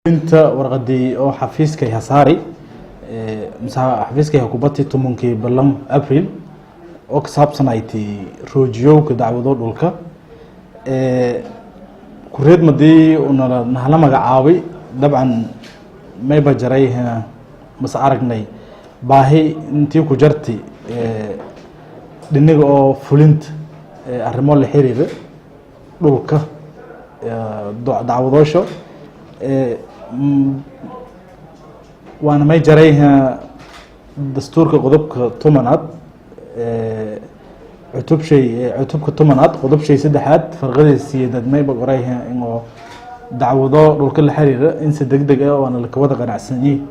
Inta warqadii oo xafiiskay hasaari mise xafiiskay hakubati 10-kii bilan April oo ka saabsanayti roojiyowka dacwado dhulka kureed madii una nahla magacaabay. Dabcan mayba jaray mase aragnay baahi intii ku jarti dhiniga oo fulinta arrimo la xiriira dhulka dacwadoosho. Waana may jaray dastuurka qodobka 10aad cutub shay, cutubka 10aad qodob shay saddexaad farqadii siyeedad mayba qoray inuu dacwado dhulka la xiriira in si deg deg ah waana lakawada qanacsanyi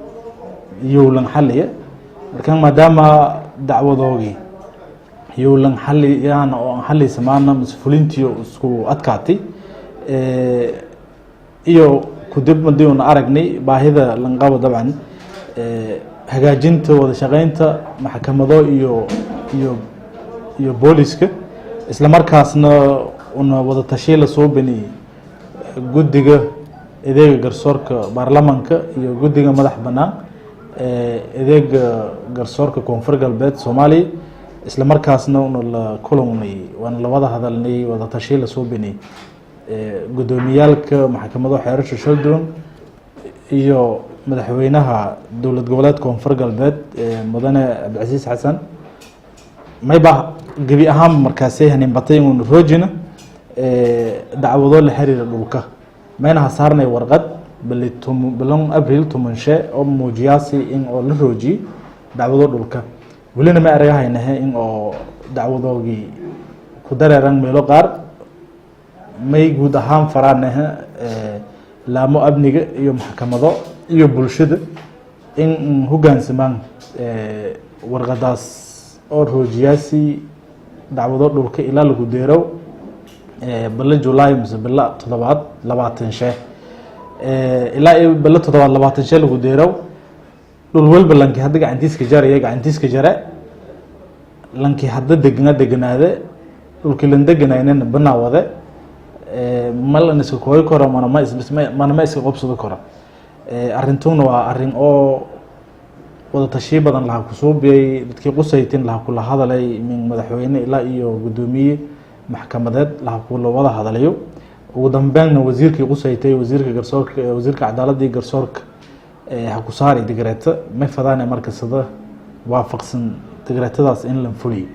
yowlan xaliya. Marka maadaama dacwadoogii yowlan xaliyaan oo aan xalisamaana mise fulintii isku adkaatay iyo kudib madii una aragnay baahida lanqabo, dabcan hagaajinta wada shaqeynta maxkamado iyo booliska, isla markaasna una wada tashi la suubini guddiga adeega garsoorka baarlamanka iyo guddiga madax bannaan adeega garsoorka Koonfur Galbeed Soomaaliya, isla markaasna una la kulanay waana la wada hadalnay, wada tashi la suubini guddoomiyaalka maxkamado xeerasha shaldoon iyo madaxweynaha Dowlad Goboleed Koonfur Galbeed, mudane Cabdicasiis Xasan, mayba gebi ahaan markaasay haninbatay inuuna roojina dacwado la xiriira dhulka. Mayna hasaarnay warqad bili bilan Abril 10-she oo muujiyaasi in oo la roojiyey dacwado dhulka. Welina ma aragahaynahe in oo dacwadoogii ku dareeran meelo qaar. May guud ahaan faraanahe laamo amniga iyo maxkamado iyo bulshada in hoggaansamaan warqadaas oo roojiyaasi dacwado dhulka ilaa lagu deerow bilo July mise bilo toddobaad 20-she, ilaa iyo bilo toddobaad 20-she lagu deerow. Dhul walba lankii hadda gacantiiska jaraya gacantiiska jare, lankii hadda degna deganaade, dhulkii lan deganaynana banaa wade. Ma lan iska kooyi karo, mana ma mana ma iska qobsado karo. Arrintuna waa arrin oo wada tashiyo badan laha kusuubiyay, dadkii qusaytin laha kula hadalay, min madaxweyne ilaa iyo guddoomiye maxkamadeed laha kula wada hadalayo. Ugu dambeynna wasiirkii qusaytay, wasiirka garsoorka, wasiirka cadaaladda iyo garsoorka, ha ku saari digreeto. May fadaane marka sida waafaqsan digreetadaas in la fuliyo.